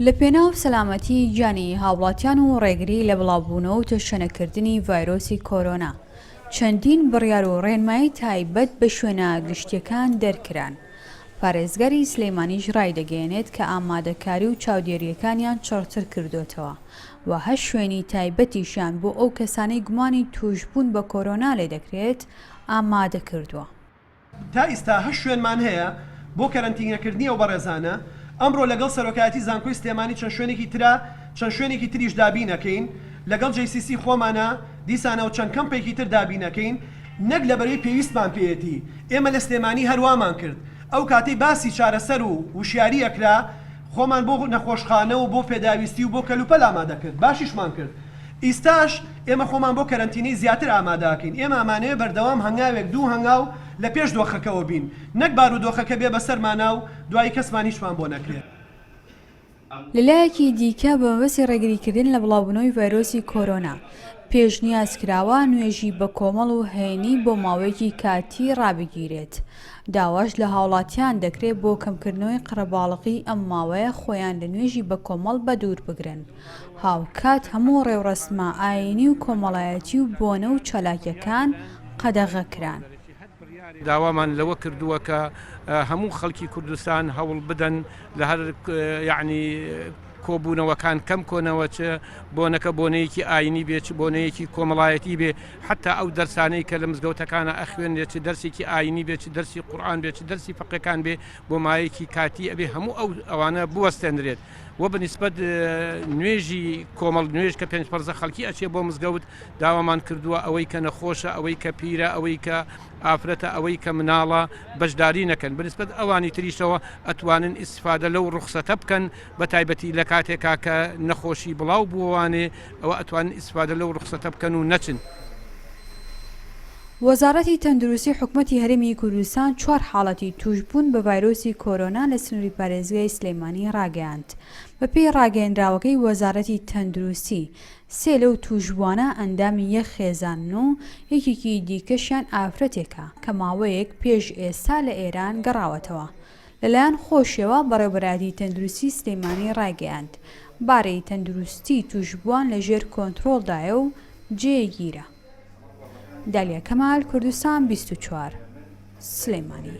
لە پێناو سەلامەتی گیانی هاوڵاتیان و ڕێگری لە بڵاوبوونەوە و تەشەنەکردنی ڤایرۆسی کۆرۆنا، چەندین بڕیار و ڕێنمایی تایبەت بە شوێنە گشتییەکان دەرکران. پارێزگاری سلێمانیش ڕایدەگەیەنێت کە ئامادەکاری و چاودێرییەکانیان چڕتر کردۆتەوە و هەشت شوێنی تایبەتیشیان بۆ ئەو کەسانەی گومانی تووشبوون بە کۆرۆنا لێدەکرێت ئامادەکردووە. تا ئیستا هەشت شوێنمان هەیە بۆ کەرەنتینەکردنی ئەو بەڕێزانە، ئەمڕۆ لەگەڵ سەرۆکایەتی زانکۆی سلێمانی چەند شوێنێکی ترا چەند شوێنێکی تریش دابین ئەکەین، لەگەڵ JCC خۆمانا دیسانەوە چەند کەمپێکی تر دابین ئەکەین، نەک لەبەرەی پێویستمان پێیەتی، ئێمە لە سلێمانی هەر وامان کرد، ئەو کاتەی باسی چارەسەر و وشیاری ئەکرا خۆمان بۆ نەخۆشخانە و بۆ پێداویستی و بۆ کەلوپەل ئامادە کرد، باشیشمان کرد. ئیستاش ئێمە خۆمان بۆ کەرەنتینەی زیاتر ئامادە ئەکەین، ئێمە ئەمانەوێ بەردەوام هەنگاوێک دوو هەنگاو لە پێش دۆخەکەوە بین، نەک بارودۆخەکە بێ بەسەرمانا و دوایی کەسمان هیچمان بۆ نەکرێ. لەلایەکی دیکە بەمەبەستی ڕێگریکردن لە بڵاوبوونەوەی ڤایرۆسی کۆرۆنا، پێشنیاز کراوە نوێژی بەکۆمەڵ و هەینی بۆ ماوەیەکی کاتی ڕابگیرێت، داواش لە هاوڵاتیان دەکرێت بۆ کەمکردنەوەی قەرەباڵغی ئەم ماوەیە خۆیان لە نوێژی بەکۆمەڵ بەدووربگرن. هاوکات هەموو ڕێوڕەسمە ئایینی و کۆمەڵایەتی و بۆنە و چالاکییەکان قەدەغە کران. داوامان لەوە کردووە کە هەموو خەڵکی کوردستان هەوڵ بدەن لە هەر یەعنی کۆبوونەوەکان کەم کۆنەوە چ بۆنەکە بۆنەیەکی ئاینی بێ چ بۆنەیەکی کۆمەڵایەتی بێ حتا ئەو دەرسانەی کە لە مزگەوتەکانە ئەخوێنرێت چ دەرسێکی ئاینی بێ چ دەرسی قورئان بێ چ دەرسی فەقێکان بێ بۆ مایەکی کاتی ئەبێ هەموو ئەو ئەوانە بوەستێنرێت. وە بە نیسبەت نوێژی کۆمەڵ نوێژ کە پێنج فەرزە خەڵکی ئەچێ بۆ مزگەوت داوامان کردووە ئەوەی کە نەخۆشە ئەوەی کە پیرە ئەوەی کە ئافرەتە ئەوەی کە مناڵە بەشداری نەکەن بنسبەت ئەوانی تریشەوە ئەتوانن ئیسفادە لەو ڕوخسەتە بکەن بە تایبەتی لە کاتێکا کە نەخۆشی بڵاو بووەوانێ ئەوە ئەتوانن ئیسفادە لەو ڕوخسەتە بکەن و نەچن. وەزارەتی تەندروستی حکومەتی هەرێمی کوردستان چوار حاڵەتی تووشبوون بە ڤایرۆسی کۆرۆنا لە سنووری پارێزگای سلێمانی ڕاگەیاند. بەپێی ڕاگەیەنراوەکەی وەزارەتی تەندروستی، سێ لەو تووشبووانە ئەندامی یەک خێزانن و یەکێکی دیکەشیان ئافرەتێکە کە ماوەیەک پێش ئێستا لە ئێران گەڕاوەتەوە. لەلایەن خۆشیەوە بەڕێوەبەرایەتی تەندروستی سلێمانی ڕایگەیاند، باری تەندروستی تووشبووان لەژێر کۆنترۆڵدایە و جێگیرە. دالیا کەمال، کوردستان 24، سلێمانی.